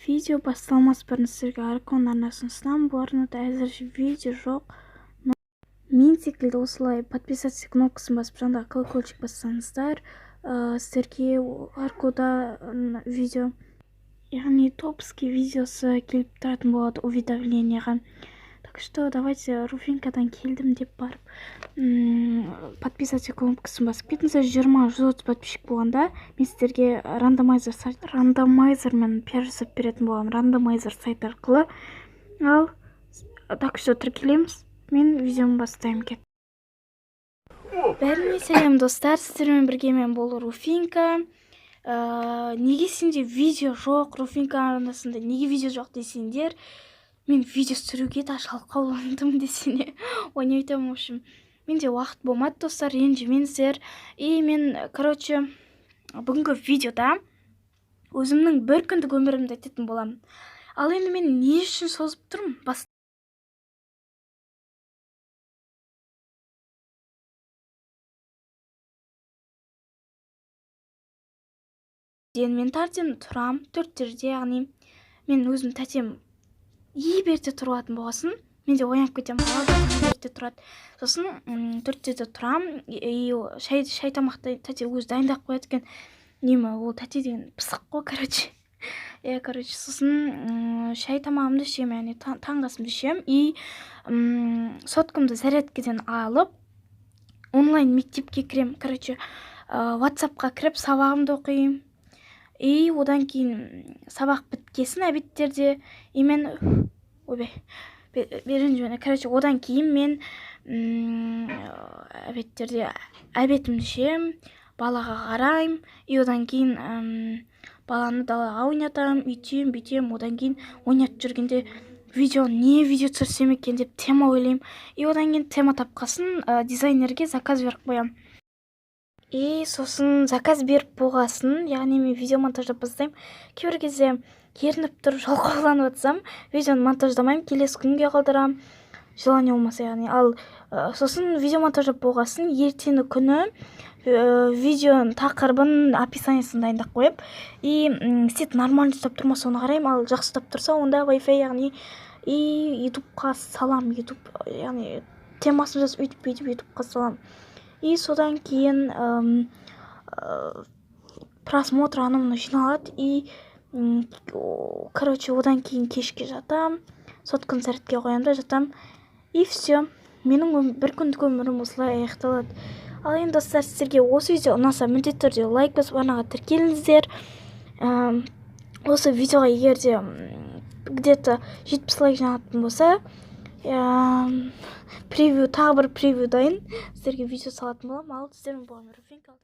Видео басталмас бұрын сіздерге Аркон арнасын ұсынамын. Бұл арнада әзірше видео жоқ. Мен секілді осылай подписаться кнопкасын басып, жанындағы колокольчик бассаңыздар, сіздерге Аркода видео, яғни топский видеосы келіп тұратын болады уведомлениеға. Так что давайте, Руфинкадан келдім деп барып, подписаться кнопкасын басып кетіңіздер. 20, 130 подписчик болғанда мен сіздерге рандомайзер сайт, рандомайзермен пиар жасап беретін боламын, рандомайзер сайт арқылы. Ал так что тіркелеміз, мен видеомды бастаймын. Кет. Бәріне сәлем, достар! Сіздермен бірге мен, бұл Руфинка. Неге сенде видео жоқ, Руфинка арнасында неге видео жоқ десеңдер, мен видео түсіруге де жалқауландым десене. Ой, не айтамын, в общем, менде уақыт болмады, достар, ренжімеңіздер. И мен, короче, бүгінгі видеода өзімнің бір күндік өмірімді айтатын боламын. Ал енді мен не үшін созып тұрмын? Бас мен таңертең тұрам 4-терде, яғни мен өзім, тәтем ерте тұрып алатын болғасын, мен де оянып кетемін, бала да ерте тұрады. Сосын 4-терде тұрам и шай тамақты тәте өзі дайындап қояды екен. Неме, ол тәте деген пысық қой, короче. Иә, короче, сосын шай тамағымды ішемін, яғни таңғы асымды ішемін. И соткамды зарядкадан алып, онлайн мектепке кіремін. Короче, Ватсапқа кіріп, сабағымды оқимын. И одан кейін сабақ біткесін обедтерде и мен, ойбай, ренжіме, короче, одан кейін мен обедтерде обедімді ішемін, балаға қараймын. И одан кейін баланы далаға ойнатамын, үйтемін, бүйтемін. Одан кейін ойнатып жүргенде видео, не видео түсірсем екен деп тема ойлаймын. И одан кейін тема тапқасын, дизайнерге заказ беріп қоямын. И сосын заказ беріп болғасын, яғни мен видео монтаждап бастаймын. Кейбір кезде ерініп тұрып, жалқауланып жатсам, видеоны монтаждамаймын, келесі күнге қалдырамын, желание болмаса, яғни. Ал сосын видео монтаждап болғасын, ертеңі күні видеоның тақырыбын, описаниесін дайындап қойып, и сеть нормально ұстап тұр ма, соны қараймын. Ал жақсы ұстап тұрса, онда Wi-Fi, яғни, и Ютубқа саламын. Ютуб, яғни темасын жазып, өйтіп бүйтіп Ютубқа саламын. И содан кейін просмотр, анау мынау жиналады. И короче, одан кейін кешке жатам, сотканы зарядке қоямын да жатам. И все, менің бір күндік өмірім осылай аяқталады. Ал енді, достар, сіздерге осы видео ұнаса, міндетті түрде лайк басып, арнаға тіркеліңіздер. Осы видеоға егер де где-то 70 лайк жиналатын болса, превью, тағы бір превью дайын, сіздерге видео салатын боламын. Ал сіздермен болған Руфинка.